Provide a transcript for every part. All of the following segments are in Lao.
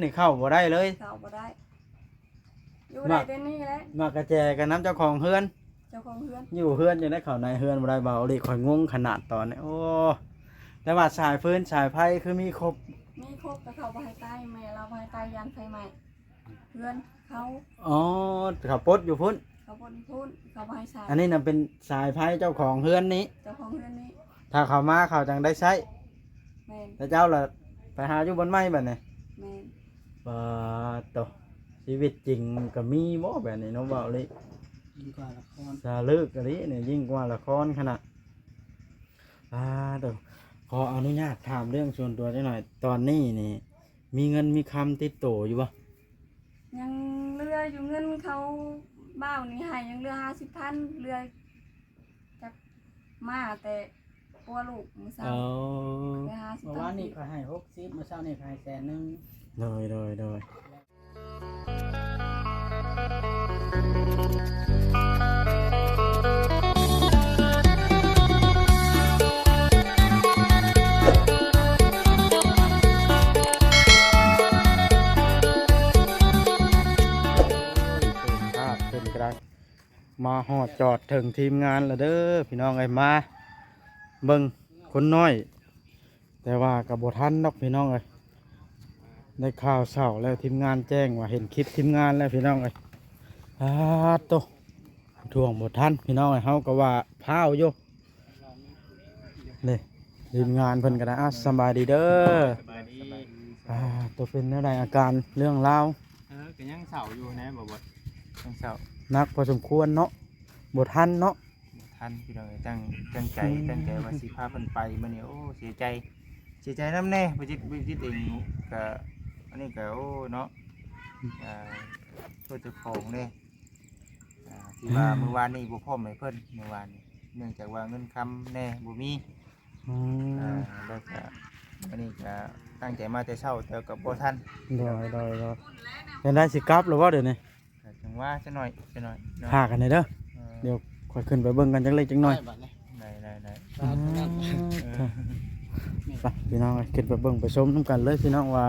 ນີ້ເຂົ້າບໍ່ໄດ້ເລີຍ. ເຂົ້າບໍ່ໄດ້ ຢູ່ໄດ້ແຕ່ນີ້ແຫຼະ. ໝາກກະແຈກໍນຳເຈົ້າຂອງເຮືອນ. ເຈົ້າຂອງເຮືອນ ຢູ່ເຮືອນຈັ່ງໃດເຂົ້າໃນເຮືອນບໍ່ໄດ້. ເວົ້າອີ່ຫຼີ ຂ້ອຍງົງຂະໜາດຕອນນີ້. ໂອ້ ແຕ່ວ່າສາຍຟືນສາຍໄຟຄືມີຄົບ. ມີຄົບ ແຕ່ເຂົາບໍ່ໃຫ້ໄຕ້. ແມ່ລາວບໍ່ໃຫ້ໄຕ້ ຢ້ານໄຟໄໝ້ເຮືອນເຂົາ. ອໍ ເຂົາປົດຢູ່ພຸ້ນ. ເຂົາປົດຢູ່ພຸ້ນ ເຂົາບໍ່ໃຫ້ໃຊ້. ອັນນີ້ນະເປັນສາຍໄຟເຈົ້າຂອງເຮືອນນີ້. ເຈົ້າຂອງເຮືອນນີ້ ຖ້າເຂົາມາເຂົາຈັ່ງໄດ້ໃຊ້. ແມ່ນ. ແລ້ວເຈົ້າລະໄປຫາຢູ່ບ່ອນໃໝ່ບັດນີ້. ແມ່ນ. ປາດໂຕ ຊີວິດຈິງກໍມີບໍ່ແບບນີ້ເນາະ ເວົ້າອີ່ຫຼີ. ຍິ່ງກວ່າລະຄອນ. ສະລຶກອີ່ຫຼີນີ້ ຍິ່ງກວ່າລະຄອນຂະໜາດ. ປາດໂຕ ຂໍອະນຸຍາດຖາມເລື່ອງສ່ວນຕົວຈັກໜ່ອຍ. ຕອນນີ້ນີ້ມີເງິນມີຄຳຕິດໂຕຢູ່ບໍ່? ຍັງເຫຼືອຢູ່ ເງິນເຂົາບ່າວນີ້ໃຫ້ ຍັງເຫຼືອຫ້າສິບພັນ ເຫຼືອ ຈັກມາແຕ່ປົວລູກມື້ເຊົ້າ. ເອີ ເຫຼືອຫ້າສິບພັນ. ມື້ວານນີ້ຂ້ອຍໃຫ້ຫົກສິບ ມື້ເຊົ້ານີ້ຂ້ອຍໃຫ້ແສນໜຶ່ງ. ໂດຍ ໂດຍ ໂດຍ. ເປັນພາບເປັນກະໄດ ມາຮອດຈອດເຖິງທີມງານແລ້ວເດີພີ່ນ້ອງເອີຍ. ມາເບິ່ງຄົນນ້ອຍ ແຕ່ວ່າກໍບໍ່ທັນດອກພີ່ນ້ອງເອີຍ. ໄດ້ຂ່າວເຊົ້າແລ້ວ ທີມງານແຈ້ງວ່າເຫັນຄລິບທີມງານແລ້ວພີ່ນ້ອງເອີຍ. ອາໂຕ ທວງບໍ່ທັນພີ່ນ້ອງເອີຍ. ເຮົາກໍວ່າພ້າວຢູ່. ນີ້ທີມງານເພິ່ນກໍໄດ້. ອາ ສະບາຍດີເດີ. ສະບາຍດີ. ອາໂຕ ເປັນແນວໃດອາການເລື່ອງລາວ? ເອີ ກໍຍັງເສົ້າຢູ່ນະ ບໍ່ບົດ ຍັງເສົ້າ. ໜັກພໍສົມຄວນເນາະ. ບໍ່ທັນເນາະ. ບໍ່ທັນພີ່ນ້ອງເອີຍ. ຕັ້ງ ຕັ້ງໃຈ ອືມ ຕັ້ງໃຈວ່າຊິພາເພິ່ນໄປມື້ນີ້. ໂອ້ ເສຍໃຈ ເສຍໃຈນຳແດ່. ບໍ່ຈິດ ບໍ່ຈິດເອງກະ ອັນນີ້ກະ ໂອ້ ເນາະ ອືມ ອ່າ ໂທດເຈົ້າຂອງເດ້ ອ່າ ທີ່ວ່າ ອືມ ມື້ວານນີ້ບໍ່ພ້ອມໃຫ້ເພິ່ນ ມື້ວານນີ້ ເນື່ອງຈາກວ່າເງິນຄຳແດ່ບໍ່ມີ. ອືມ ອ່າ ແລ້ວກະ ອັນນີ້ກະຕັ້ງໃຈມາແຕ່ເຊົ້າ ແຕ່ກໍບໍ່ທັນ. ໂດຍ ໂດຍ ໂດຍ. ເປັນໄດ້ ຊິກັບແລ້ວບໍ່ດຽວນີ້? ກໍຈັ່ງວ່າ ຈັກໜ້ອຍ ຈັກໜ້ອຍເນາະ ພາກັນແດ່ເດີ. ເອີ ດຽວຂ້ອຍຂຶ້ນໄປເບິ່ງກັນຈັກເລັກຈັກໜ້ອຍ. ໄດ້ບັດນີ້ ໄດ້ ໄດ້ ໄດ້. ອືມ ເອີ ໄປພີ່ນ້ອງເອີຍ ຂຶ້ນໄປເບິ່ງໄປຊົມນຳກັນເລີຍພີ່ນ້ອງ ວ່າ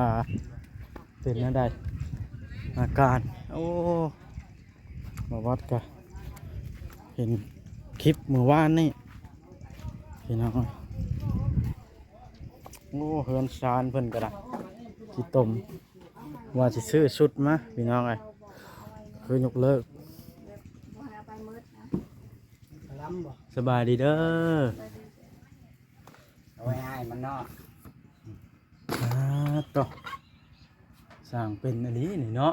ເປັນແນວໃດອາການ. ໂອ້ ບ່າວວັດກະເຫັນຄລິບມື້ວານນີ້ພີ່ນ້ອງ. ໂອ້ ເຮືອນຊານເພິ່ນກໍໄດ້ ຊິຕົມ ວ່າຊິຊື້ຊຸດມາພີ່ນ້ອງເອີຍ ຄືຍົກເລີກ. ສະບາຍດີເດີ. ເອົາໄວ້ໃຫ້ມັນເນາະ. ອາໂຕ ສ້າງເປັນອີ່ຫຼີນີ້ເນາະ.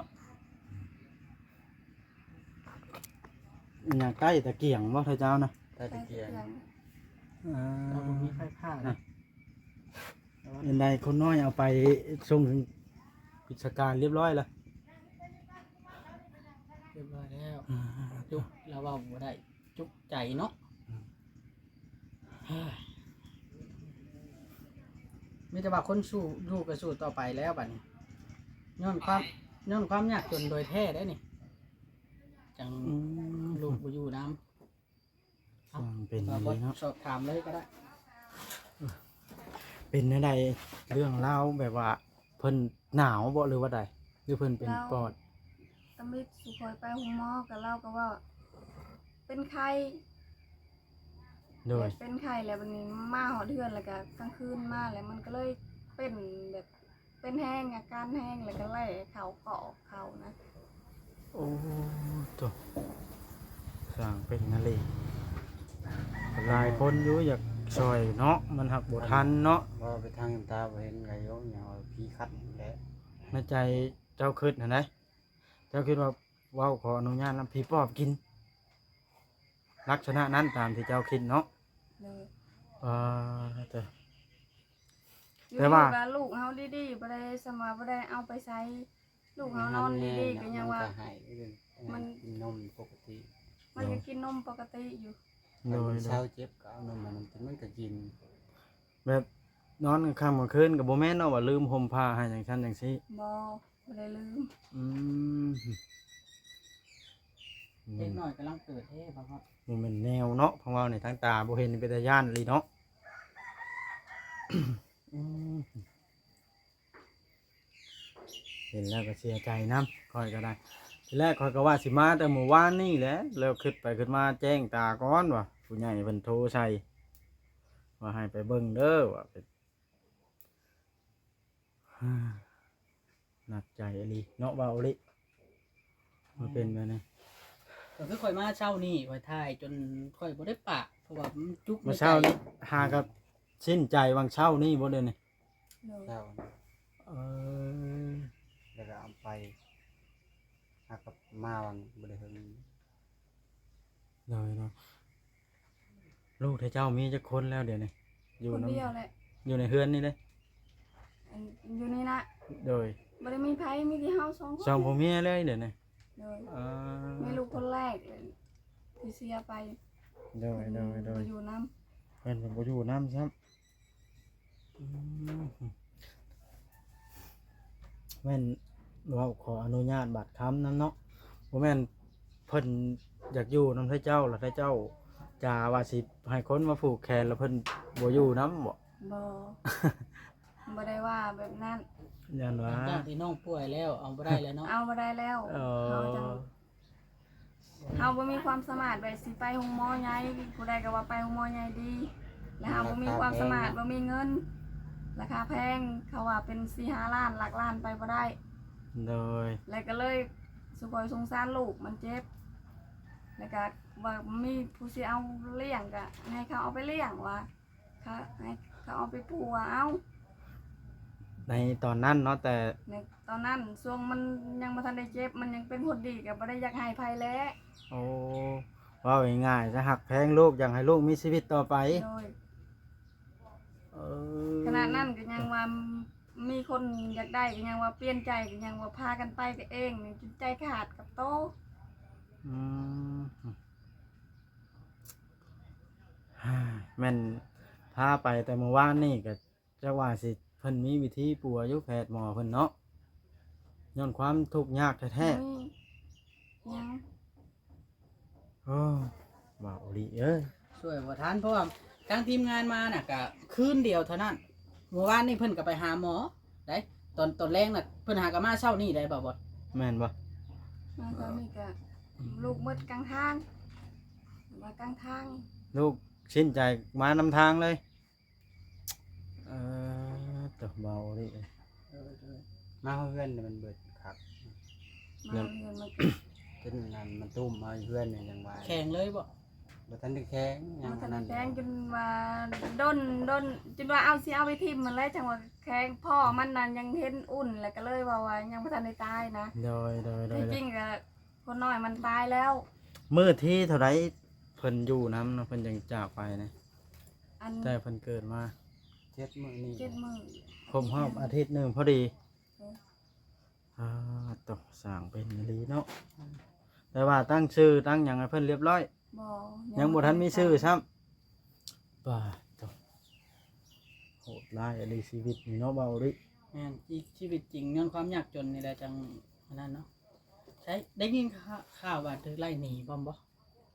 ອີຫຍັງ ໃຕ້ຕະກຽງບໍ່ ທ່ານເຈົ້ານະ? ໃຕ້ຕະກຽງ. ອ່າ ເຮົາບໍ່ມີໄຟຟ້ານະ. ເປັນໃດ ຄົນນ້ອຍເອົາໄປສົ່ງພິຊາການຮຽບຮ້ອຍລະ? ຮຽບຮ້ອຍແລ້ວ. ອ່າ ຈຸກ ລາວເວົ້າບໍ່ໄດ້ ຈຸກໃຈເນາະ. ອືມ ມີແຕ່ວ່າຄົນສູ້ ຢູ່ກໍສູ້ຕໍ່ໄປແລ້ວບັດນີ້ ຍ້ອນຄວາມ ຍ້ອນຄວາມຍາກຈົນໂດຍແທ້ເດ້ນີ້ ຈັ່ງ ອືມ ລູກບໍ່ຢູ່ນຳ. ເອົາ ເປັນ ເອົາ ເນາະ ສອບຖາມເລີຍກໍໄດ້. ເປັນແນວໃດ ເລື່ອງລາວແບບວ່າ ເພິ່ນໜາວບໍ່ ຫຼືວ່າໃດ ຫຼືເພິ່ນເປັນປອດ? ລາວ ຕຳອິດສຸຂ້ອຍໄປໂຮງໝໍ ກໍລາວກໍວ່າເປັນໄຂ້. ໂດຍ ແບບເປັນໄຂ້ແລ້ວ ບັດນີ້ມາຮອດເຮືອນ ແລ້ວກໍກາງຄືນມາ ແລ້ວມັນກໍເລີຍເປັນແບບ ເປັນແຮງ ອາການແຮງ ແລ້ວກໍໄຫຼເຂົ້າ ກໍອອກເຂົ້ານະ. ໂອ້ ໂຕ ສ້າງເປັນນະເລ. ຫຼາຍຄົນຢູ່ຢາກຊ່ອຍເນາະ ມັນຫາກບໍ່ທັນເນາະ. ເວົ້າໄປທາງຕາບໍ່ເຫັນໄກໂຍມ ຫຍັງວ່າຜີຂັດແຫຼະ. ໃນໃຈເຈົ້າຄິດຫັ້ນໃດ ເຈົ້າຄິດວ່າ ເວົ້າຂໍອະນຸຍາດນຳ ຜີປອບກິນ ລັກສະນະນັ້ນຕາມທີ່ເຈົ້າຄິດເນາະ. ໂດຍ ອ່າ ແຕ່ ແຕ່ວ່າ ຢູ່ທີ່ວ່າລູກເຮົາດີໆ ບໍ່ໄດ້ ສ່ຳວ່າບໍ່ໄດ້ເອົາໄປໃສ່ ລູກເຮົານອນດີໆ ກໍຍັງວ່າ ມັນກໍໃຫ້ ມັນກິນນົມປົກກະຕິ ມັນກໍກິນນົມປົກກະຕິຢູ່. ໂດຍ ມັນເຊົາເຈັບກໍເອົານົມໃຫ້ມັນກິນ ມັນກໍກິນ. ແບບນອນກາງຄ່ຳກາງຄືນກໍບໍ່ແມ່ນເນາະ ວ່າລືມຫົ່ມຜ້າໃຫ້ຈັ່ງຊັ້ນຈັ່ງຊີ້. ບໍ່ ບໍ່ໄດ້ລືມ. ອືມ ເດັກນ້ອຍກຳລັງເກີດເດ້ ບໍ່ແມ່ນແນວເນາະ ເພາະວ່ານີ້ທາງຕາບໍ່ເຫັນ ເປັນຕາຢ້ານອີ່ຫຼີເນາະ. ອືມ. ເຫັນແລ້ວກໍເສຍໃຈນຳ ຂ້ອຍກໍໄດ້. ທີແລກຂ້ອຍກໍວ່າຊິມາແຕ່ມື້ວານນີ້ແຫຼະ ແລ້ວຄິດໄປຄິດມາແຈ້ງຕາກ່ອນວ່າ ຜູ້ໃຫຍ່ເພິ່ນໂທໃສ່ວ່າໃຫ້ໄປເບິ່ງເດີ ວ່າໄປ ໜັກໃຈອີ່ຫຼີເນາະ ເວົ້າອີ່ຫຼີ ມັນເປັນແບບນີ້. ກໍຄືຂ້ອຍມາເຊົ້ານີ້ ຂ້ອຍຖ່າຍຈົນຂ້ອຍບໍ່ໄດ້ປາກ ເພາະວ່າມັນຈຸກໃນໃຈ. ມື້ເຊົ້ານີ້ຫາກັບສິ້ນໃຈຫວ່າງເຊົ້ານີ້ບໍ່ ດຽວນີ້? ໂດຍ ເຊົ້າ ເອີ ແລ້ວກໍເອົາໄປ ຫາກັບມາຫວ່າງບໍ່ໄດ້ເຖິງ. ໂດຍ ໂດຍ. ລູກເຈົ້າມີຈັກຄົນແລ້ວດຽວນີ້? ຢູ່ ຄົນດຽວແຫຼະ ຢູ່ໃນເຮືອນນີ້ເດ້? ອັນ ຢູ່ນີ້ນະ? ໂດຍ. ບໍ່ໄດ້ມີໃຜ ມີແຕ່ເຮົາສອງຄົນ ສອງຜົວເມຍເລີຍດຽວນີ້? ໂດຍ. ເອີ ມີລູກຄົນແລກທີ່ເສຍໄປ. ໂດຍ ໂດຍ ໂດຍ. ເພິ່ນບໍ່ຢູ່ນຳ ເພິ່ນບໍ່ຢູ່ນຳຊ້ຳ. ອືມ ແມ່ນເວົ້າຂໍອະນຸຍາດບາດຄຳນຳເນາະ ບໍ່ແມ່ນເພິ່ນຢາກຢູ່ນຳເຈົ້າ ແລ້ວເຈົ້າຈະວ່າຊິໃຫ້ຄົນມາຜູກແຂນ ແລ້ວເພິ່ນບໍ່ຢູ່ນຳບໍ? ບໍ່ ບໍ່ໄດ້ວ່າແບບນັ້ນ. ຢ້ານວ່າ ຫຼັງຈາກທີ່ນ້ອງປ່ວຍແລ້ວ ເອົາບໍ່ໄດ້ແລ້ວເນາະ? ເອົາບໍ່ໄດ້ແລ້ວ. ເອີ ເຮົາຈັ່ງ ເຮົາບໍ່ມີຄວາມສາມາດແບບຊິໄປໂຮງໝໍໃຫຍ່ ຜູ້ໃດກໍວ່າໄປໂຮງໝໍໃຫຍ່ດີ ແລ້ວເຮົາບໍ່ມີຄວາມສາມາດ ບໍ່ມີເງິນ ລາຄາແພງ ເຂົາວ່າເປັນສີ່ຫ້າລ້ານ ຫຼັກລ້ານໄປບໍ່ໄດ້. ໂດຍ. ແລ້ວກໍເລີຍສຸກອຍສົງສານລູກ ມັນເຈັບ ແລ້ວກໍວ່າມີຜູ້ຊິເອົາລ້ຽງ ກໍໃຫ້ເຂົາເອົາໄປລ້ຽງວ່າ ເຂົາໃຫ້ເຂົາເອົາໄປປົວເອົາ ໃນຕອນນັ້ນເນາະ. ແຕ່ໃນຕອນນັ້ນ ຊ່ວງມັນຍັງບໍ່ທັນໄດ້ເຈັບ ມັນຍັງເປັນຄົນດີ ກໍບໍ່ໄດ້ຢາກໃຫ້ໃຜແຫຼະ. ໂອ້ ເວົ້າງ່າຍໆ ຈະຮັກແພງລູກ ຢາກໃຫ້ລູກມີຊີວິດຕໍ່ໄປ. ໂດຍ. ເອີ ຂະໜາດນັ້ນກໍຍັງວ່າມີຄົນຢາກໄດ້ ກໍຍັງວ່າປ່ຽນໃຈ ກໍຍັງວ່າພາກັນໄປກັນເອງ ຈົນໃຈຂາດກັບໂຕ. ອືມ ແມ່ນພາໄປແຕ່ມື້ວານນີ້ ກໍຈັກວ່າຊິເພິ່ນມີວິທີປົວຢູ່ ແພດໝໍເພິ່ນເນາະ ຍ້ອນຄວາມທຸກຍາກແທ້ໆ. ອືມ ຍັງ. ໂອ້ ບ່າວອີ່ຫຼີເອີຍ ຊ່ວຍບໍ່ທັນ ເພາະວ່າທາງທີມງານມານະ ກະຄືນດຽວເທົ່ານັ້ນ. ມື້ວານນີ້ເພິ່ນກໍໄປຫາໝໍໄດ໋ ຕອນ ຕອນແລງນະ ເພິ່ນຫາກໍມາເຊົ້ານີ້ໄດ໋ ບ່າວບົດ. ແມ່ນບໍ່? ມາເຊົ້ານີ້ກະ ເອີ ລູກໝົດກາງທາງ ມາກາງທາງ ລູກສິ້ນໃຈມານຳທາງເລີຍ. ເອີ ໂຕ ເວົ້າອີ່ຫຼີເອີຍ ເອີ ມາເຮືອນມັນເບິດຄັກ ມາເຮືອນມັນ ຈົນນັ້ນມັນຕຸ້ມມາເຮືອນນີ້ ຍັງວ່າແຂງເລີຍບໍ່? ບໍ່ທັນໄດ້ແຂງ ຍັງ ບໍ່ທັນໄດ້ແຂງ ອັນນັ້ນ ຈົນວ່າດົນ ດົນ ຈົນວ່າເອົາ ຊິເອົາໄປຖິ້ມຫັ້ນແຫຼະ ຈັ່ງວ່າແຂງ. ພໍ່ມັນນັ້ນຍັງເຫັນອຸ່ນ ແລ້ວກໍເລີຍເວົ້າວ່າຍັງບໍ່ທັນໄດ້ຕາຍນະ. ໂດຍ ໂດຍ ໂດຍ ທີ່ຈິງກໍຄົນນ້ອຍມັນຕາຍແລ້ວ. ມື້ທີເທົ່າໃດເພິ່ນຢູ່ນຳນະ ເພິ່ນຈຶ່ງຈາກໄປນະ? ອັນ ແຕ່ເພິ່ນເກີດມາ ເຈັດມື້ນີ້ ເຈັດມື້ ຄົບຮອບອາທິດໜຶ່ງພໍດີ. ໂດຍ. ອາ ໂຕ ສ້າງເປັນອີ່ຫຼີເນາະ. ແຕ່ວ່າຕັ້ງຊື່ຕັ້ງຫຍັງໃຫ້ເພິ່ນລຽບລ້ອຍ? ບໍ່ ຍັງບໍ່ທັນມີຊື່ຊ້ຳ. ປາດໂຕ ໂຫດຮ້າຍອີ່ຫຼີຊີວິດນີ້ເນາະ ເວົ້າອີ່ຫຼີ. ແມ່ນ ຊີ ຊີວິດຈິງຍ້ອນຄວາມຍາກຈົນນີ້ແຫຼະ ຈັ່ງອັນນັ້ນເນາະ. ໃຊ່ ໄດ້ຍິນຂ່າວ ຂ່າວວ່າຖືກໄລ່ໜີພ້ອມບໍ່?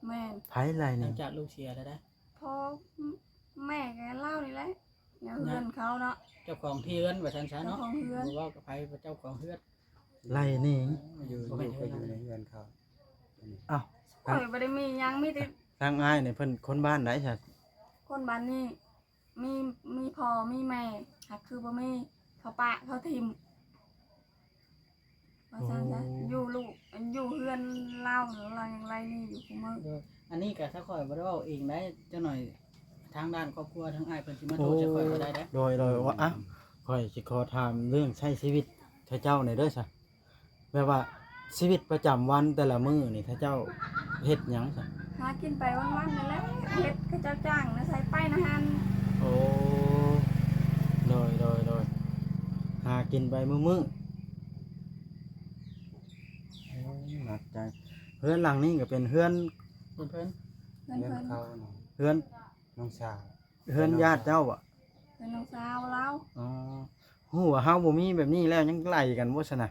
ແມ່ນ. ໃຜໄລ່ໜີ? ຫຼັງຈາກລູກເສຍແລ້ວໄດ໋. ພໍ່ ແມ່ກໍລາວນີ້ແຫຼະ ເຮືອນເຂົາເນາະ ເຈົ້າຂອງທີ່ເຮືອນວ່າຊັ້ນຊະເນາະ. ເຈົ້າຂອງເຮືອນ ບໍ່ເວົ້າກັບໃຜ ເຈົ້າຂອງເຮືອນໄລ່ໜີ. ຢູ່ ຢູ່ກໍຢູ່ໃນເຮືອນເຂົາ. ອ້າວ ຂ້ອຍບໍ່ໄດ້ມີຫຍັງ ມີແຕ່ ທາງອ້າຍນີ້ເພິ່ນຄົນບ້ານໃດຊະ? ຄົນບ້ານນີ້ ມີ ມີພໍ່ມີແມ່ ຫາກຄືບໍ່ມີ ເຂົາປະເຂົາຖິ້ມ ວ່າຊັ້ນຊະ. ໂອ້ ຢູ່ລູກ ຢູ່ເຮືອນລາວ ລາວຍັງໄລ່ໜີຢູ່ຄຸມື້. ໂດຍ ອັນນີ້ກໍຖ້າຂ້ອຍບໍ່ໄດ້ເວົ້າເອງໄດ໋ ຈັກໜ້ອຍທາງດ້ານຄອບຄົວທາງອ້າຍເພິ່ນຊິມາໂທໃສ່ຂ້ອຍກໍໄດ້ເດ້. ໂດຍ ໂດຍ ວ່າ ອະ ຂ້ອຍຊິຂໍຖາມເລື່ອງໃຊ້ຊີວິດຂະເຈົ້າແດ່ເດີຊະ. ແບບວ່າຊີວິດປະຈຳວັນແຕ່ລະມື້ນີ້ ຂະເຈົ້າເຮັດຫຍັງຊະ? ຫາກິນໄປວັນໆ ນັ້ນແຫຼະ ເຮັດຂະເຈົ້າຈ້າງນະ ໃສ່ໄປນະຫັ້ນ. ໂອ້ ໂດຍ ໂດຍ ໂດຍ ຫາກິນໄປມື້ໆ. ໂອ້ ໜັກໃຈ. ເຮືອນຫຼັງນີ້ກໍເປັນເຮືອນ ເຮືອນເພິ່ນ ເຮືອນເພິ່ນ ເຮືອນເຂົາເນາະ ເຮືອນນ້ອງສາວ. ເຮືອນຍາດເຈົ້າບໍ່? ເຮືອນນ້ອງສາວລາວ. ອໍ ຮູ້ວ່າເຮົາບໍ່ມີແບບນີ້ແລ້ວ ຍັງໄລ່ກັນບໍ່ຊັ້ນນະ?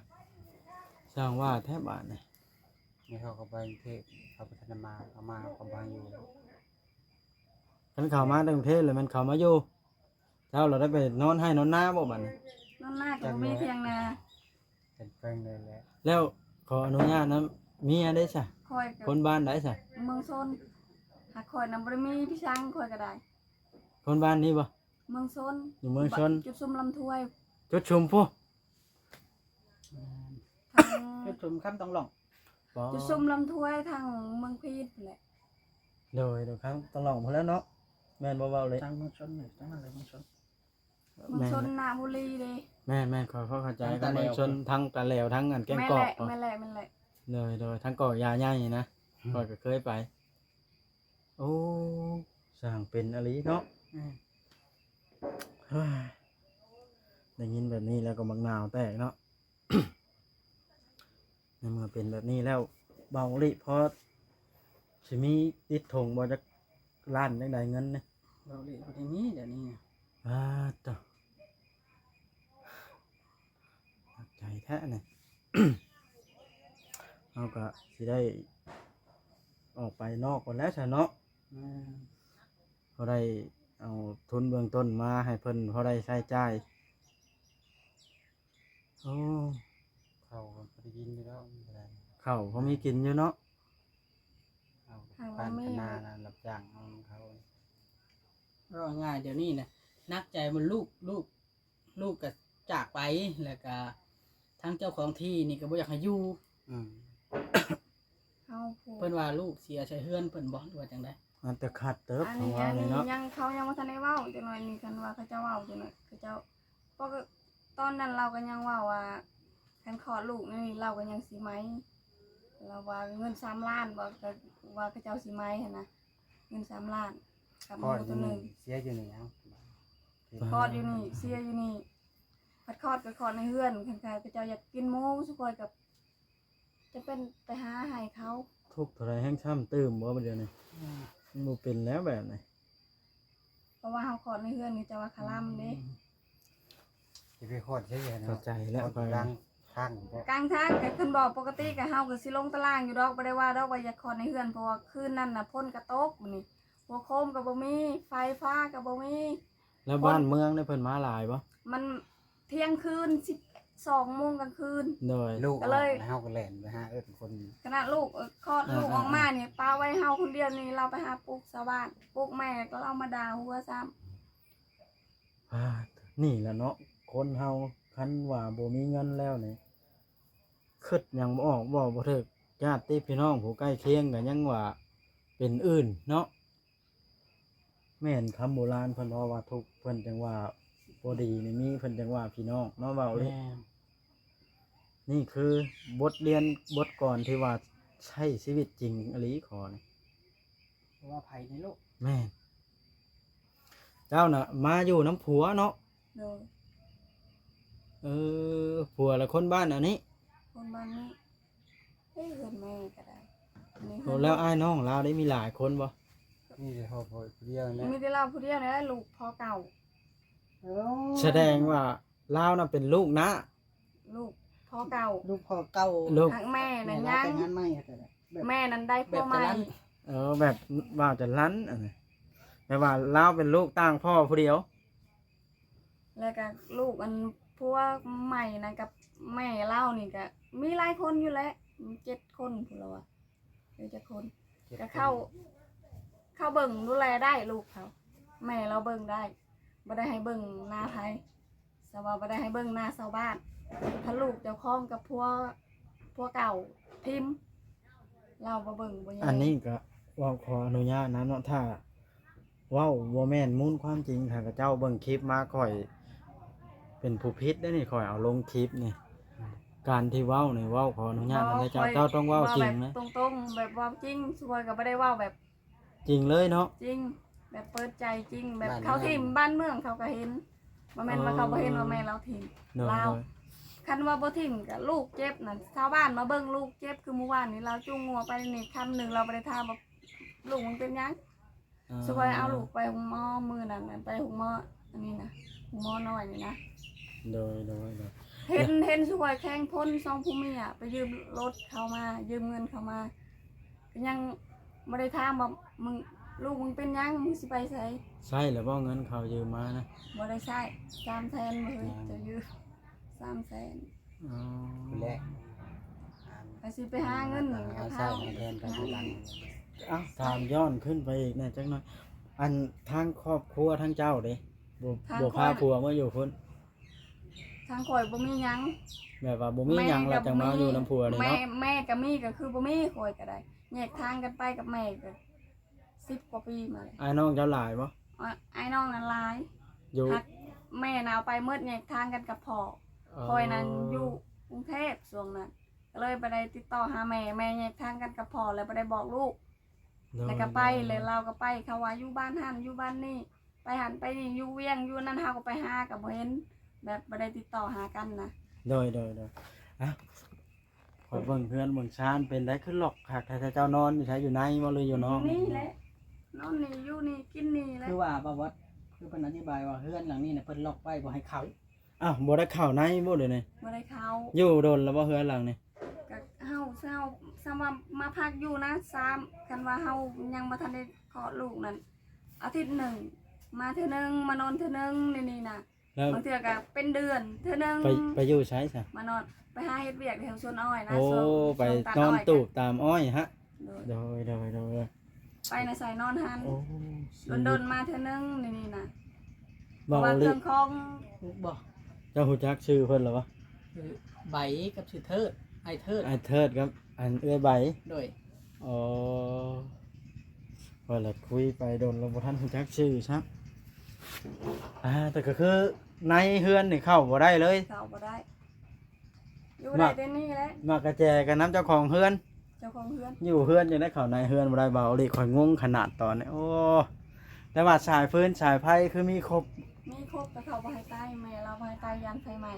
ຊ່າງວ່າແທ້ບາດນີ້. ນີ້ເຂົາກໍໄປກຸງເທບ ເຂົາບໍ່ທັນໄດ້ມາ ເຂົາມາເຂົາກໍບໍ່ໃຫ້ຢູ່. ຄັນເຂົາມາແຕ່ກຸງເທບແລ້ວແມ່ນເຂົາມາຢູ່ ເຈົ້າລະໄດ້ໄປນອນໄຮ່ນອນນາບໍ່ບາດນີ້? ນອນນາກໍບໍ່ມີຖຽງນາ. ເປັນເພິ່ນເລີຍແຫຼະ. ແລ້ວຂໍອະນຸຍາດນຳ ເມຍເດ້ຊະ? ຂ້ອຍກໍຄົນບ້ານໃດຊະ? ເມືອງຊົນ. ຫາກຂ້ອຍນະບໍ່ໄດ້ມີພີ່ຊ່າງ ຂ້ອຍກໍໄດ້. ຄົນບ້ານນີ້ບໍ່? ເມືອງຊົນ. ຢູ່ເມືອງຊົນ. ຈຸດຊຸມລຳຖ້ວຍ. ຈຸດຊຸມພຸ້ນ. ທາງຈຸດຊຸມຄຳຕ້ອງຫຼອງ. ປາ ຈຸດຊຸມລຳຖ້ວຍທາງເມືອງພີດພຸ້ນແຫຼະ. ໂດຍ ໂດຍ ຄຳຕ້ອງຫຼອງພຸ້ນແຫຼະເນາະ. ແມ່ນບໍ່ເວົ້າເລີຍ? ທາງເມືອງຊົນນີ້ ທາງນັ້ນແຫຼະເມືອງຊົນ. ເມືອງຊົນນະບູລີເດ້. ແມ່ນໆ ຂ້ອຍພໍເຂົ້າໃຈ ທາງຕາແຫຼວ ເມືອງຊົນທາງຕາແຫຼວ ທາງອັນແກ້ງກອກ. ແມ່ນແຫຼະ ແມ່ນແຫຼະ ແມ່ນແຫຼະ. ໂດຍໆ ທາງເກາະຢາໃຫຍ່ນະ. ອືມ ຂ້ອຍກໍເຄີຍໄປ. ໂອ້ ຊ່າງເປັນອີ່ຫຼີເນາະ. ອືມ ເຮີ້ຍ ໄດ້ຍິນແບບນີ້ແລ້ວກໍມັກໜາວແຕກເນາະ. ໃນເມື່ອເປັນແບບນີ້ແລ້ວ ເບົາລິພໍຊິມີຕິດຖົງບໍ່ ຈັກລ້ານຈັ່ງໃດເງິນນີ້? ເບົາລິບໍ່ໄດ້ມີດຽວນີ້. ອາ ໂທ້ ໜັກໃຈແທ້ນີ້. ເຮົາກໍຊິໄດ້ອອກໄປນອກກ່ອນແລ້ວຊະເນາະ. ແມ່ນ ພໍໄດ້ເອົາທຶນເບື້ອງຕົ້ນມາໃຫ້ເພິ່ນພໍໄດ້ໃຊ້ຈ່າຍ. ໂອ້ ເຂົ້າກໍພໍໄດ້ກິນຢູ່ແລ້ວ. ເຂົ້າພໍມີກິນຢູ່ເນາະ. ເອົາ ເອົາ ປານ ມີ ຂະໜາດນັ້ນ ຮັບຈ້າງເອົານຳເຂົາ. ເວົ້າງ່າຍໆ ດຽວນີ້ນະ ໜັກໃຈມັນລູກ ລູກ ລູກກໍຈາກໄປ ແລ້ວກໍທາງເຈົ້າຂອງທີ່ນີ້ກໍບໍ່ຢາກໃຫ້ຢູ່. ອືມ ເຮົາຜູ້ ເພິ່ນວ່າລູກເສຍໃສ່ເຮືອນເພິ່ນບໍ່ ຫຼືວ່າຈັ່ງໃດ? ອັນແຕ່ຂັດເຕີບ ອັນນີ້ ເຂົາວ່າ ອັນນີ້ເນາະ. ຍັງ ເຂົາຍັງບໍ່ທັນໄດ້ເວົ້າ. ຈັກໜ້ອຍນີ້ ຄັນວ່າເຂົາເຈົ້າເວົ້າ ຈັກໜ້ອຍເຂົາເຈົ້າ ເພາະຕອນນັ້ນລາວກໍຍັງເວົ້າວ່າ ຄັນຄອດລູກນີ້ລາວກໍຍັງຊິໄໝ. ລາວວ່າເງິນສາມລ້ານ ວ່າ ກໍວ່າເຂົາເຈົ້າຊິໄໝຫັ້ນນະ ເງິນສາມລ້ານກັບໝູໂຕໜຶ່ງ. ເສຍຢູ່ນີ້ເອົາ ຄອດຢູ່ນີ້ ເສຍຢູ່ນີ້. ພັດຄອດກໍຄອດໃນເຮືອນ ຄັນເຂົາເຈົ້າຢາກກິນໝູ ສຸກອຍກັບ ຈະເປັນໄປຫາໃຫ້ເຂົາ. ທຸກເທົ່າໃດແຮ່ງຊ້ຳຕື່ມບໍ່ບາດດຽວນີ້? ອືມ ມັນບໍ່ເປັນແລ້ວແບບນີ້. ເພາະວ່າເຮົາຄອດໃນເຮືອນນີ້ ເຈົ້າວ່າຄະລຳເດ້. ອືມ ຊິໄປຄອດໃສຫັ້ນເນາະ? ເຂົ້າໃຈແລ້ວ. ຄອດຢູ່ກາງທາງບໍ່? ກາງທາງ ກໍເພິ່ນບອກ ປົກກະຕິກໍເຮົາກໍຊິລົງຕາລາງຢູ່ດອກ ບໍ່ໄດ້ວ່າດອກວ່າຢາກຄອດໃນເຮືອນ ເພາະວ່າຄືນນັ້ນນະຝົນກໍຕົກ ມື້ນີ້ຫົວໂຄມກໍບໍ່ມີ ໄຟຟ້າກໍບໍ່ມີ. ແລ້ວບ້ານເມືອງນີ້ເພິ່ນມາຫຼາຍບໍ່? ມັນທ່ຽງຄືນ ສິບສອງໂມງກາງຄືນ. ໂດຍ ລູກກໍເລີຍ ອອກແລ້ວເຮົາກໍແລ່ນໄປຫາເອີ້ນຄົນ. ຂະໜາດລູກ ເອີ ຄອດ ອ່າ ລູກອອກມານີ້ ອ່າ ປະໄວ້ເຮົາຄົນດຽວນີ້ ລາວໄປຫາປຸກຊາວບ້ານ ປຸກແມ່ກໍລາວມາດ່າຫົວຊ້ຳ. ອ່າ ນີ້ແຫຼະເນາະ ຄົນເຮົາຄັນວ່າບໍ່ມີເງິນແລ້ວນີ້ ຄິດຫຍັງບໍ່ອອກ ເວົ້າບໍ່ຖືກ. ຍາດຕິພີ່ນ້ອງຜູ້ໃກ້ຄຽງກໍຍັງວ່າເປັນອື່ນເນາະ. ແມ່ນຄຳໂບລານເພິ່ນເວົ້າວ່າ ທຸກເພິ່ນຈັ່ງວ່າບໍ່ດີນີ້ມີ ເພິ່ນຈັ່ງວ່າພີ່ນ້ອງເນາະ ເວົ້າເລີຍ. ແມ່ນ ນີ້ຄືບົດຮຽນບົດກອນທີ່ວ່າໃຊ້ຊີວິດຈິງອີ່ຫຼີ ຂໍນີ້. ບໍ່ວ່າໃຜໃນໂລກ. ແມ່ນ. ເຈົ້ານະມາຢູ່ນຳຜົວເນາະ? ໂດຍ. ເອີ ຜົວລະຄົນບ້ານອັນນີ້? ຄົນບ້ານນີ້. ເອີ ເຮືອນແມ່ກໍໄດ້. ໂອ້ ແລ້ວອ້າຍນ້ອງລາວໄດ້ມີຫຼາຍຄົນບໍ່? ມີແຕ່ພໍ່ຜູ້ດຽວແຫຼະ. ມີແຕ່ລາວຜູ້ດຽວແຫຼະ ລູກພໍ່ເກົ່າ. ໂອ້ ສະແດງວ່າລາວນະເປັນລູກນ້າ. ລູກພໍ່ເກົ່າ. ລູກພໍ່ເກົ່າ. ລູກ ຫາກແມ່ນັ້ນຍັງ ແມ່ນັ້ນໄດ້ຜົວໃໝ່. ເອີ ແບບວ່າຈະລັນ ອັນນີ້ ແບບວ່າລາວເປັນລູກຕ່າງພໍ່ຜູ້ດຽວ. ແລ້ວກະລູກອັນຜົວໃໝ່ນັ້ນກັບແມ່ລາວນີ້ກະມີຫຼາຍຄົນຢູ່ແຫຼະ ເຈັດຄົນພຸ້ນລະວ່າ ເອີ ຈັກຄົນ ເຈັດຄົນ ກະເຂົາ ເຂົາເບິ່ງດູແລໄດ້ລູກເຂົາ ແມ່ລາວເບິ່ງໄດ້ ບໍ່ໄດ້ໃຫ້ເບິ່ງໜ້າໃຜ ສະວ່າບໍ່ໄດ້ໃຫ້ເບິ່ງໜ້າຊາວບ້ານ ຖ້າລູກເຈົ້າຂອງກັບຜົວ ຜົວເກົ່າຖິ້ມ ລາວບໍ່ເບິ່ງບໍ່ແຍງ. ອັນນີ້ກະເວົ້າຂໍອະນຸຍາດນຳເນາະ ຖ້າ ເວົ້າບໍ່ແມ່ນມູນຄວາມຈິງ ຖ້າຂະເຈົ້າເບິ່ງຄລິບມາ ຂ້ອຍເປັນຜູ້ຜິດເດ້ນີ້ ຂ້ອຍເອົາລົງຄລິບນີ້ ການທີ່ເວົ້ານີ້ ເວົ້າຂໍອະນຸຍາດນຳເຈົ້າ ເຈົ້າຕ້ອງເວົ້າຈິງນະ ເວົ້າແບບຕົງໆ ແບບເວົ້າຈິງ ສ່ວນກໍບໍ່ໄດ້ເວົ້າແບບຈິງເລີຍເນາະ ຈິງ ແບບເປີດໃຈຈິງ ແບບເຂົາຖິ້ມບ້ານເມືອງເຂົາກໍເຫັນ ບໍ່ແມ່ນວ່າເຂົາບໍ່ເຫັນວ່າແມ່ລາວຖິ້ມ ລາວ ຄັນວ່າບໍ່ຖິ້ມກໍລູກເຈັບນັ້ນ ຊາວບ້ານມາເບິ່ງລູກເຈັບ ຄືມື້ວານນີ້ລາວຈູງງົວໄປນີ້ ຄ່ຳໜຶ່ງລາວບໍ່ໄດ້ຖາມວ່າລູກມັນເປັນຫຍັງ ອ່າ ສຸກອຍເອົາລູກໄປໂຮງໝໍ ມື້ນັ້ນໄປໂຮງໝໍອັນນີ້ນະ ໂຮງໝໍນ້ອຍນີ້ນະ ໂດຍ ໂດຍ ໂດຍ ເຫັນ ເຫັນສຸກອຍແຂ່ງພົນ ສອງຜົວເມຍໄປຢືມລົດເຂົາມາ ຢືມເງິນເຂົາມາ ກໍຍັງບໍ່ໄດ້ຖາມວ່າ ມຶງ ລູກມຶງເປັນຫຍັງ ມຶງຊິໄປໃສ ໃຊ້ແລ້ວບໍ່ເງິນເຂົາຢືມມານະ ບໍ່ໄດ້ໃຊ້ ສາມແສນ ເອີຍ ເຈົ້າຢືມ ສາມແສນ ອໍ ຜູ້ແລກ ອັນ ກໍຊິໄປຫາເງິນ ຫາໃຊ້ ຫາແທນໄປທີຫຼັງ. ເອົ້າ ຖາມ ຍ້ອນຂຶ້ນໄປອີກແດ່ຈັກໜ້ອຍ ອັນທາງຄອບຄົວທາງເຈົ້າເດ້ ບໍ່ ທາງ ບໍ່ພາ ຂ້ອຍ ຜົວມາຢູ່ພຸ້ນ? ທາງຂ້ອຍບໍ່ມີຫຍັງ ແບບວ່າບໍ່ມີ ແມ່ ຫຍັງແລ້ວຈັ່ງມາຢູ່ນຳຜົວນີ້ເນາະ. ແມ່ ແມ່ກໍມີ ກໍຄືບໍ່ມີ ຂ້ອຍກໍໄດ້ແຍກທາງກັນໄປກັບແມ່ກໍສິບກວ່າປີມາແລ້ວ. ອ້າຍນ້ອງເຈົ້າຫຼາຍບໍ່? ອ້າຍນ້ອງນັ້ນຫຼາຍ ຢູ່ ຫາກແມ່ນະເອົາໄປໝົດ ແຍກທາງກັນກັບພໍ່. ອໍ ຂ້ອຍນັ້ນຢູ່ກຸງເທບຊ່ວງນັ້ນ ກໍເລີຍບໍ່ໄດ້ຕິດຕໍ່ຫາແມ່ ແມ່ແຍກທາງກັນກັບພໍ່ ແລ້ວບໍ່ໄດ້ບອກລູກ. ໂດຍ ແລ້ວກໍໄປ ໂດຍ ແລ້ວລາວກໍໄປ ເຂົາວ່າຢູ່ບ້ານຫັ້ນຢູ່ບ້ານນີ້ ໄປຫັ້ນໄປນີ້ ຢູ່ວຽງຢູ່ນັ້ນ ເຮົາກໍໄປຫາກໍບໍ່ເຫັນ ແບບບໍ່ໄດ້ຕິດຕໍ່ຫາກັນນະ. ໂດຍ ໂດຍ ໂດຍ ອ່ະ ຂໍເບິ່ງເຮືອນເບິ່ງຊານເປັນໃດ ຄືລອກຄັກແທ້. ເຈົ້ານອນຢູ່ໃສ ຢູ່ໃນບໍ່ ຫຼືຢູ່ນອກ? ນີ້ແຫຼະ ນອນນີ້ ຢູ່ນີ້ ກິນນີ້ແຫຼະ. ຄືວ່າບ່າວວັດ ຄືເພິ່ນອະທິບາຍວ່າເຮືອນຫຼັງນີ້ນະ ເພິ່ນລອກໄວ້ບໍ່ໃຫ້ເຂົ້າ. ອ້າວ ບໍ່ໄດ້ເຂົ້າໃນບໍ່ ດຽວນີ້? ບໍ່ໄດ້ເຂົ້າ. ຢູ່ດົນແລ້ວບໍ່ເຮືອນຫຼັງນີ້? ກໍເຮົາ ເຮົາ ສຳວ່າມາພັກຢູ່ນະ ສາມ ຄັນວ່າເຮົາຍັງບໍ່ທັນໄດ້ຄອດລູກນັ້ນ ອາທິດໜຶ່ງມາເທື່ອໜຶ່ງ ມານອນເທື່ອໜຶ່ງ ໃນນີ້ນະ. ແລ້ວບາງເທື່ອກໍເປັນເດືອນເທື່ອໜຶ່ງ. ໄປ ໄປຢູ່ໃສຊະ? ມານອນ ໄປຫາເຮັດວຽກແຖວສວນອ້ອຍນະ. ໂອ້ ໄປນອນຕູບຕາມອ້ອຍຫັ້ນ. ໂດຍ ໂດຍ ໂດຍ ໂດຍ ໄປນະໃສນອນຫັ້ນ. ໂອ້ ດົນໆມາເທື່ອໜຶ່ງ ໃນນີ້ນະ. ເວົ້າ ເວົ້າເລື່ອງຂອງ ບໍ່ ເຈົ້າຮູ້ຈັກຊື່ເພິ່ນລະບໍ່? ຊື່ໃບກັບຊື່ເທີດ ອ້າຍເທີດ ອ້າຍເທີດກັບອັນເອື້ອຍໃບ. ໂດຍ ອໍ ຂ້ອຍລະຄຸຍໄປດົນລະບໍ່ທັນຮູ້ຈັກຊື່ຊ້ຳ. ອ່າ ແຕ່ກໍຄືໃນເຮືອນນີ້ເຂົ້າບໍ່ໄດ້ເລີຍ. ເຂົ້າບໍ່ໄດ້ ຢູ່ໄດ້ແຕ່ນີ້ແຫຼະ. ໝາກກະແຈກັນນຳເຈົ້າຂອງເຮືອນ. ເຈົ້າຂອງເຮືອນ ຢູ່ເຮືອນຈັ່ງໃດເຂົ້າໃນເຮືອນບໍ່ໄດ້. ເວົ້າອີ່ຫຼີ ຂ້ອຍງົງຂະໜາດຕອນນີ້. ໂອ້ ແຕ່ວ່າສາຍຟືນສາຍໄຟຄືມີຄົບ. ມີຄົບ ແຕ່ເຂົາບໍ່ໃຫ້ໄຕ້ ແມ່ລາວບໍ່ໃຫ້ໄຕ້ ຢ້ານໄຟໄໝ້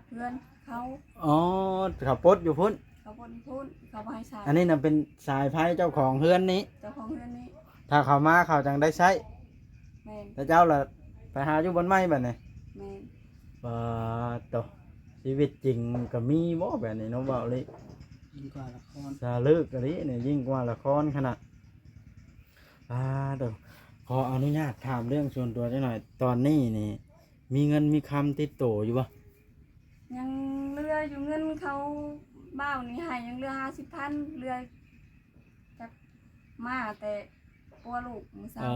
ເຮືອນເຂົາ. ອໍ ເຂົາປົດຢູ່ພຸ້ນ. ເຂົາບໍ່ມີພຸ້ນ ເຂົາບໍ່ໃຫ້ໃຊ້. ອັນນີ້ນະເປັນສາຍໄຟເຈົ້າຂອງເຮືອນນີ້. ເຈົ້າຂອງເຮືອນນີ້ ຖ້າເຂົາມາເຂົາຈັ່ງໄດ້ໃຊ້. ແມ່ນ ແລ້ວເຈົ້າລະໄປຫາຢູ່ບ່ອນໃໝ່ບາດນີ້. ແມ່ນ ປາໂຕ ຊີວິດຈິງກໍມີບໍ່ແບບນີ້ເນາະ ເວົ້າອີ່ຫຼີ. ຍິ່ງກວ່າລະຄອນ ສາເລິກອີ່ຫຼີນີ້ ຍິ່ງກວ່າລະຄອນຂະໜາດ. ປາໂຕ ຂໍອະນຸຍາດຖາມເລື່ອງສ່ວນຕົວຈັກໜ່ອຍ ຕອນນີ້ນີ້ ມີເງິນມີຄຳຕິດໂຕຢູ່ບໍ່? ຍັງເຫຼືອຢູ່ ເງິນເຂົາບ່າວນີ້ໃຫ້ ຍັງເຫຼືອຫ້າສິບພັນ ເຫຼືອຈາກມາແຕ່ປົວລູກມື້ເຊົ້າ. ອໍ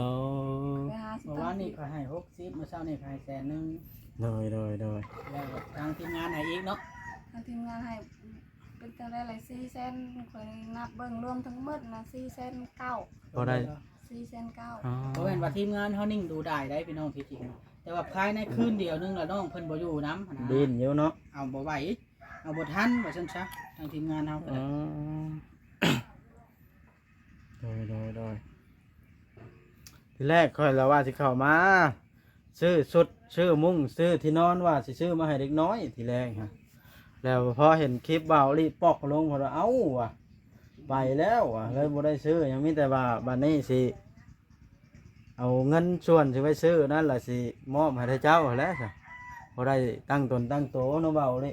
ເຫຼືອຫ້າສິບພັນ ມື້ວານນີ້ຂ້ອຍໃຫ້ຫົກສິບ ມື້ເຊົ້ານີ້ຂ້ອຍໃຫ້ແສນໜຶ່ງ. ໂດຍ ໂດຍ ໂດຍ ແລ້ວທາງທີມງານໃຫ້ອີກເນາະ. ທາງທີມງານໃຫ້ ເປັນຈັ່ງໃດລະ ສີ່ແສນ ຂ້ອຍນັບເບິ່ງລວມທັງໝົດນະ ສີ່ແສນເກົ້າ. ພໍໄດ້ ສີ່ແສນເກົ້າ. ອໍ ບໍ່ແມ່ນວ່າທີມງານເຮົານິ່ງດູດາຍໄດ໋ພີ່ນ້ອງ ທີ່ຈິງ ແຕ່ວ່າພາຍໃນຄືນດຽວໜຶ່ງລະນ້ອງເພິ່ນບໍ່ຢູ່ນຳຫັ້ນນະ ດິ້ນຢູ່ເນາະ ເອົາບໍ່ໄຫວ ເອົາບໍ່ທັນວ່າຊັ້ນຊະ ທາງທີມງານເຮົາກໍໄດ້. ອໍ ໂດຍ ໂດຍ ໂດຍ ທີແລກຂ້ອຍລະວ່າຊິເຂົ້າມາ ຊື້ຊຸດ ຊື້ມຸ້ງ ຊື້ທີ່ນອນ ວ່າຊິຊື້ມາໃຫ້ເດັກນ້ອຍທີແລກຫັ້ນ. ແລ້ວພໍເຫັນຄລິບບ່າວອີ່ຫຼີປອກລົງ ເພິ່ນວ່າ ເອົ້າ ວ່າ ໄປແລ້ວ ວ່າ ເລີຍບໍ່ໄດ້ຊື້ຫຍັງ. ມີແຕ່ວ່າບັດນີ້ຊິເອົາເງິນສ່ວນຊິໄປຊື້ນັ້ນລະ ຊິມອບໃຫ້ເຈົ້າຫັ້ນແຫຼະ ພໍໄດ້ຕັ້ງຕົນຕັ້ງໂຕເນາະ ບ່າວອີ່ຫຼີ.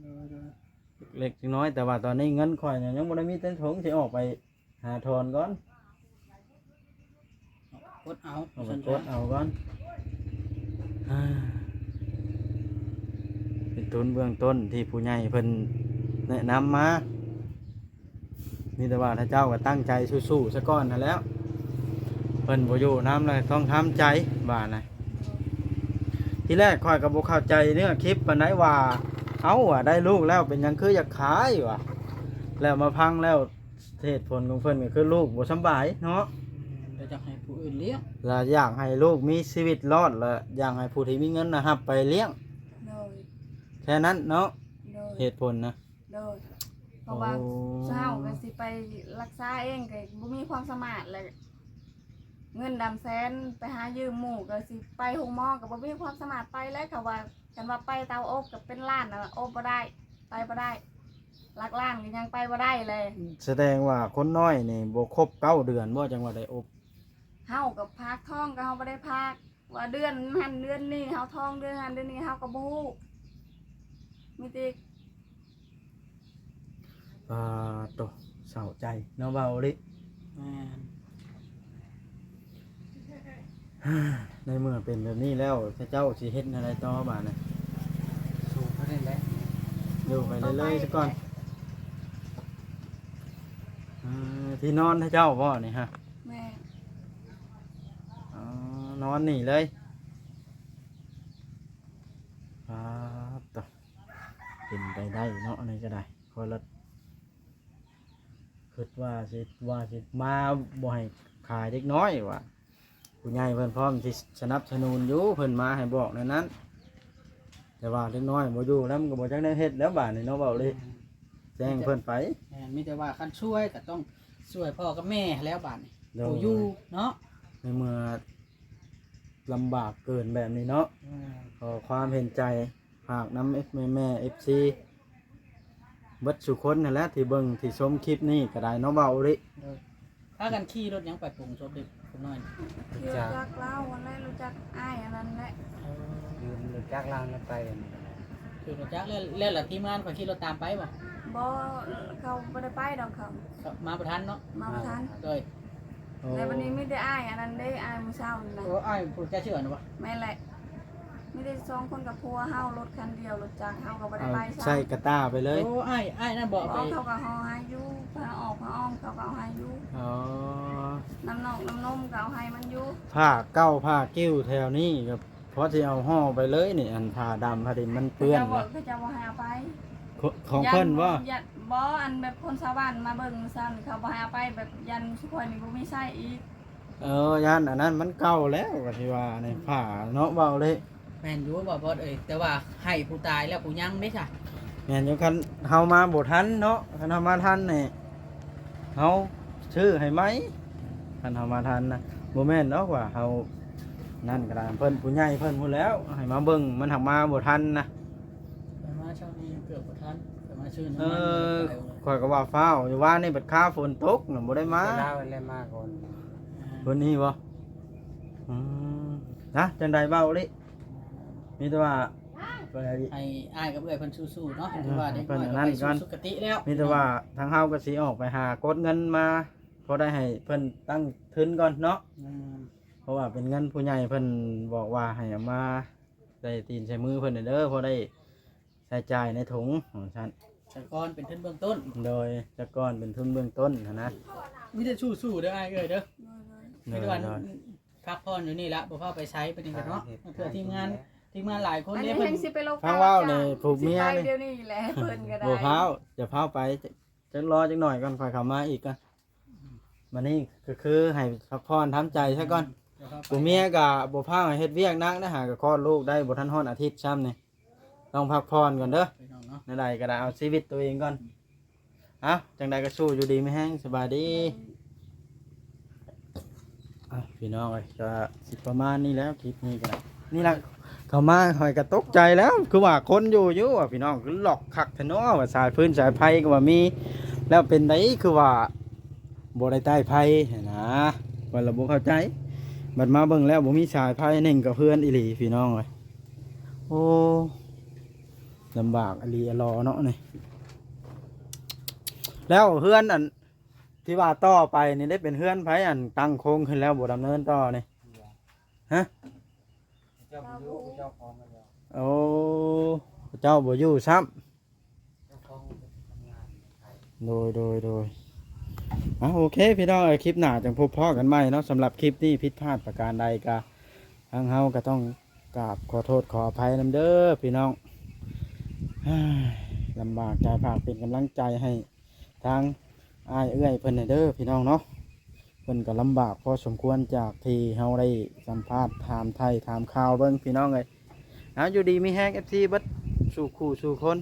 ໂດຍ ໂດຍ ເລັກນ້ອຍ ແຕ່ວ່າຕອນນີ້ເງິນຂ້ອຍນະ ຍັງບໍ່ໄດ້ມີເຕັມຖົງ ຊິອອກໄປຫາຖອນກ່ອນ ກົດເອົາ ເອົາໄປກົດເອົາກ່ອນ. ເປັນທຶນເບື້ອງຕົ້ນທີ່ຜູ້ໃຫຍ່ເພິ່ນແນະນຳມາ. ມີແຕ່ວ່າເຈົ້າກໍຕັ້ງໃຈສູ້ໆຊະກ່ອນຫັ້ນແຫຼ້ວ ເພິ່ນບໍ່ຢູ່ນຳແລ້ວຕ້ອງທຳໃຈວ່ານະ. ທີແລກຂ້ອຍກໍບໍ່ເຂົ້າໃຈເນື້ອຄລິບປານໃດວ່າ ເອົ້າ ວ່າໄດ້ລູກແລ້ວເປັນຫຍັງຄືຢາກຂາຍວ່າ ແລ້ວມາຟັງແລ້ວ ເຫດຜົນຂອງເພິ່ນກໍຄືລູກບໍ່ສຳບາຍເນາະ ແລ້ວຢາກໃຫ້ຜູ້ອື່ນລ້ຽງ ແລ້ວຢາກໃຫ້ລູກມີຊີວິດລອດ ແລ້ວຢາກໃຫ້ຜູ້ທີ່ມີເງິນນະຮັບໄປລ້ຽງ. ໂດຍ ແຄ່ນັ້ນເນາະ. ໂດຍ ເຫດຜົນນະ. ໂດຍ ເພາະວ່າ ໂອ້ ເຮົາກໍຊິໄປລັກສາເອງກໍບໍ່ມີຄວາມສາມາດ ແລະ ເງິນດຳແສນໄປຫາຢືມໝູ່ ກໍຊິໄປໂຮງໝໍກໍບໍ່ມີຄວາມສາມາດໄປແຫຼະ. ເຂົາວ່າ ຄັນວ່າໄປເຕົາອົບກໍເປັນລ້ານນະ ອົບບໍ່ໄດ້ ໄປບໍ່ໄດ້ ຫຼັກລ້ານກໍຍັງໄປບໍ່ໄດ້ເລີຍ. ສະແດງວ່າຄົນນ້ອຍນີ້ບໍ່ຄົບເກົ້າເດືອນບໍ່ ຈັ່ງວ່າໄດ້ອົບ? ເຮົາກໍພາກທ້ອງກໍເຮົາບໍ່ໄດ້ພາກ ວ່າເດືອນຫັ້ນເດືອນນີ້ ເຮົາທ້ອງເດືອນຫັ້ນເດືອນນີ້ ເຮົາກໍບໍ່ຮູ້ ມີແຕ່ ປາໂຕ ເສົ້າໃຈເນາະ ເວົ້າອີ່ຫຼີ. ແມ່ນ ໃນເມື່ອເປັນແບບນີ້ແລ້ວ ເຈົ້າຊິເຮັດແນວໃດຕໍ່ບາດນີ້? ສູ້ເທົ່ານັ້ນແຫຼະ. ຢູ່ໄປເລື້ອຍໆຊະກ່ອນ. ເອີ ທີ່ນອນເຈົ້າບໍ່ນີ້ຮະ? ແມ່ນ. ອໍ ນອນນີ້ເລີຍ. ປາດໂທ້ ເປັນໄປໄດ້ເນາະ ອັນນີ້ກໍໄດ້. ຂ້ອຍລະຄິດວ່າຊິ ວ່າຊິມາບໍ່ໃຫ້ຂາຍເດັກນ້ອຍວ່າ ຜູ້ໃຫຍ່ເພິ່ນພ້ອມທີ່ສະໜັບສະໜູນຢູ່ ເພິ່ນມາໃຫ້ບອກແນວນັ້ນ. ແຕ່ວ່າເດັກນ້ອຍບໍ່ຢູ່ແລ້ວ ມັນກໍບໍ່ຈັກແນວເຮັດແລ້ວບາດນີ້ເນາະ ເວົ້າເລີຍ ແຈ້ງເພິ່ນໄປ. ແມ່ນ ມີແຕ່ວ່າຄັນຊ່ວຍກໍຕ້ອງຊ່ວຍພໍ່ກັບແມ່ແລ້ວບາດນີ້ ໂດຍ ຜູ້ຢູ່ເນາະ ໃນເມື່ອລຳບາກເກີນແບບນີ້ເນາະ. ແມ່ນ ຂໍຄວາມເຫັນໃຈ ຝາກນຳແມ່ໆ ເອັຟຊີ ເບິດສູ່ຄົນຫັ້ນແຫຼະ ທີ່ເບິ່ງທີ່ຊົມຄລິບນີ້ກໍໄດ້ເນາະ ເວົ້າອີ່ຫຼີ. ໂດຍ ພາກັນຂີ່ລົດຫຍັງໄປປຸງສົບເດັກຜູ້ນ້ອຍ? ຂີ່ລົດຈັກລາວຫັ້ນແຫຼະ ລົດຈັກອ້າຍອັນນັ້ນແຫຼະ. ເອີ ຢືມລົດຈັກລາວນັ້ນໄປ. ຂີ່ລົດຈັກແລ້ວ ແລ້ວລະທີມງານຂ້ອຍຂີ່ລົດຕາມໄປບໍ່? ບໍ່ ເຂົາບໍ່ໄດ້ໄປດອກ ເຂົາ ເຂົາມາບໍ່ທັນເນາະ ມາບໍ່ທັນ. ໂດຍ ແລ້ວບັດນີ້ມີແຕ່ອ້າຍອັນນັ້ນເດ້ ອ້າຍມື້ເຊົ້ານີ້ນະ. ໂອ້ ອ້າຍຜູ້ແກ່ເຊື່ອນະບໍ່? ແມ່ນແຫຼະ ມີແຕ່ສອງຄົນກັບຜົວເຮົາ ລົດຄັນດຽວ ລົດຈັກເຮົາກໍບໍ່ໄດ້ໄປຊ້ຳ ໃສ່ກະຕ່າໄປເລີຍ. ໂອ້ ອ້າຍ ອ້າຍນັ້ນບໍ່ເອົາໄປ? ເຂົາກໍເອົາໃຫ້ຢູ່ ພາອອກພາອອມເຂົາກໍເອົາໃຫ້ຢູ່. ອໍ ນ້ຳນອກນ້ຳນົມກໍເອົາໃຫ້ມັນຢູ່. ຜ້າເກົ່າຜ້າກິ່ວແຖວນີ້ກໍພໍຊິເອົາຫໍ່ໄປເລີຍນີ້ ອັນຜ້າດຳຜ້າດິນມັນເປື້ອນ. ເຂົາເຈົ້າບໍ່ ເຂົາເຈົ້າບໍ່ໃຫ້ເອົາໄປ. ຂ- ຂອງເພິ່ນບໍ່? ຢ້ານ ບໍ່ ອັນແບບຄົນຊາວບ້ານມາເບິ່ງຊັ້ນ ເຂົາບໍ່ໃຫ້ເອົາໄປ ແບບຢ້ານຊຸມຂ້ອຍນີ້ບໍ່ມີໃຊ້ອີກ. ເອີ ຢ້ານອັນນັ້ນມັນເກົ່າແລ້ວ ກໍຊິວ່ານີ້ ຜ້າເນາະ ເວົ້າເລີຍ. ແມ່ນຢູ່ບໍ່ບອດເອີຍ ແຕ່ວ່າໃຫ້ຜູ້ຕາຍແລ້ວຜູ້ຍັງເດ້ຊະ. ແມ່ນຢູ່ ຄັນເຮົາມາບໍ່ທັນເນາະ ຄັນເຮົາມາທັນນີ້ ເຮົາຊື້ໃຫ້ໃໝ່ ຄັນເຮົາມາທັນນະ. ບໍ່ແມ່ນດອກວ່າເຮົານັ້ນກໍໄດ້ ເພິ່ນຜູ້ໃຫຍ່ເພິ່ນພຸ້ນແລ້ວ ໃຫ້ມາເບິ່ງ ມັນຫາກມາບໍ່ທັນນະ. ຂ້ອຍມາຊ່ວງນີ້ເກືອບບໍ່ທັນ ຂ້ອຍມາຊື້ນ້ຳມັນ. ເອີ ຂ້ອຍກໍວ່າຟ້າວຢູ່ ວານນີ້ບັດຄາຝົນຕົກນະ ບໍ່ໄດ້ມາ. ແຕ່ລາວແຫຼະມາກ່ອນ. ອ່າ ຄົນນີ້ບໍ່? ອືມ ນະ ຈັ່ງໃດເວົ້າເລີຍ ມີແຕ່ວ່າ ໃຫ້ອ້າຍກັບເອື້ອຍເພິ່ນສູ້ໆເນາະ. ເອີ ຖືວ່າເດັກນ້ອຍກໍໄປສູ່ສຸຄະຕິແລ້ວ. ມີແຕ່ວ່າທາງເຮົາກໍຊິອອກໄປຫາກົດເງິນມາ ພໍໄດ້ໃຫ້ເພິ່ນຕັ້ງທຶນກ່ອນເນາະ. ແມ່ນ ເພາະວ່າເປັນເງິນຜູ້ໃຫຍ່ເພິ່ນບອກວ່າໃຫ້ເອົາມາໃສ່ຕີນໃສ່ມືເພິ່ນເດີ ພໍໄດ້ ໃຊ້ຈ່າຍໃນຖົງວ່າຊັ້ນ ສາກ່ອນເປັນທຶນເບື້ອງຕົ້ນ. ໂດຍ ສາກ່ອນເປັນທຶນເບື້ອງຕົ້ນຫັ້ນນະ. ມີແຕ່ສູ້ໆເດີອ້າຍເອີຍເດີ. ໂດຍ ໂດຍ ມີແຕ່ວ່າ ໂດຍ ພັກຜ່ອນຢູ່ນີ້ລະ ບໍ່ພາໄປໃສປານນີ້ກໍເນາະ. ເພື່ອທີມງານ ທີມງານຫຼາຍຄົນເດ້. ເພິ່ນຊິໄປລົບ ທາງເວົ້ານີ້ ຜູ້ເມຍນີ້ ຊິໄປດຽວນີ້ແຫຼະ ເພິ່ນກໍໄດ້. ບໍ່ພາວ ຢ່າພາວໄປ ຈັກລໍຈັກໜ້ອຍກ່ອນ ຂ້ອຍເຂົ້າມາອີກກ່ອນ. ບັດນີ້ກໍຄືໃຫ້ພັກຜ່ອນທຳໃຈຊະກ່ອນ. ແມ່ນ ຜູ້ເມຍກໍບໍ່ພາໃຫ້ເຮັດວຽກໜັກນະ ຫາກໍຄອດລູກໄດ້ ບໍ່ທັນຮອດອາທິດຊ້ຳນີ້. ຕ້ອງພັກຜ່ອນກ່ອນເດີ. ພີ່ນ້ອງເນາະ ແນວໃດກໍໄດ້ ເອົາຊີວິດຕົວເອງກ່ອນ. ເອົ້າ ຈັ່ງໃດກໍສູ້ຢູ່ດີມີແຮງ ສະບາຍດີ. ອ່ະ ພີ່ນ້ອງເອີຍ ກໍຊິປະມານນີ້ແຫຼະ ຄລິບນີ້ກໍໄດ້. ນີ້ລະ ເຂົ້າມາຂ້ອຍກໍຕົກໃຈແລ້ວ ຄືວ່າຄົນຢູ່ຢູ່ວ່າ ພີ່ນ້ອງ ຄືລັອກຄັກແທ້ເນາະ ວ່າສາຍຟືນສາຍໄຟກໍວ່າມີ ແລ້ວເປັນໃດຄືວ່າບໍ່ໄດ້ໄຕ້ໄຟຫັ້ນນະ ຂ້ອຍລະບໍ່ເຂົ້າໃຈ. ບັດມາເບິ່ງແລ້ວບໍ່ມີສາຍໄຟ ເໜັງກັບເຮືອນອີ່ຫຼີ ພີ່ນ້ອງເອີຍ. ໂອ້ ລຳບາກອີ່ຫຼີອາລໍເນາະນີ້. ແລ້ວເຮືອນອັນທີ່ວ່າຕໍ່ໄປນີ້ ໄດ້ເປັນເຮືອນໃຜ ອັນຕັ້ງໂຄງຂຶ້ນແລ້ວບໍ່ດຳເນີນຕໍ່ນີ້? ຮະ? ເຈົ້າບໍ່ຢູ່ ເຈົ້າຂອງກໍແລ້ວ. ໂອ້ ເຈົ້າບໍ່ຢູ່ຊ້ຳ. ເຈົ້າຂອງໄປທຳງານໄທ. ໂດຍ ໂດຍ ໂດຍ. ເອົາ ໂອເຄ ພີ່ນ້ອງເອີຍ ຄລິບໜ້າຈັ່ງພົບພໍ້ກັນໃໝ່ເນາະ. ສຳລັບຄລິບນີ້ຜິດພາດປະການໃດກະ ທາງເຮົາກໍຕ້ອງກາບຂໍໂທດຂໍອະໄພນຳເດີພີ່ນ້ອງ. ລຳບາກໃຈ ຝາກເປັນກຳລັງໃຈໃຫ້ທາງອ້າຍເອື້ອຍເພິ່ນແດ່ເດີພີ່ນ້ອງເນາະ. ເພິ່ນກໍລຳບາກພໍສົມຄວນ ຈາກທີ່ເຮົາໄດ້ສຳພາດຖາມໄຖ່ຖາມຂ່າວເບິ່ງພີ່ນ້ອງເອີຍ. ເອົາ ຢູ່ດີມີແຮງ ເອັຟຊີ ເບິດສູ່ຄູ່ສູ່ຄົນ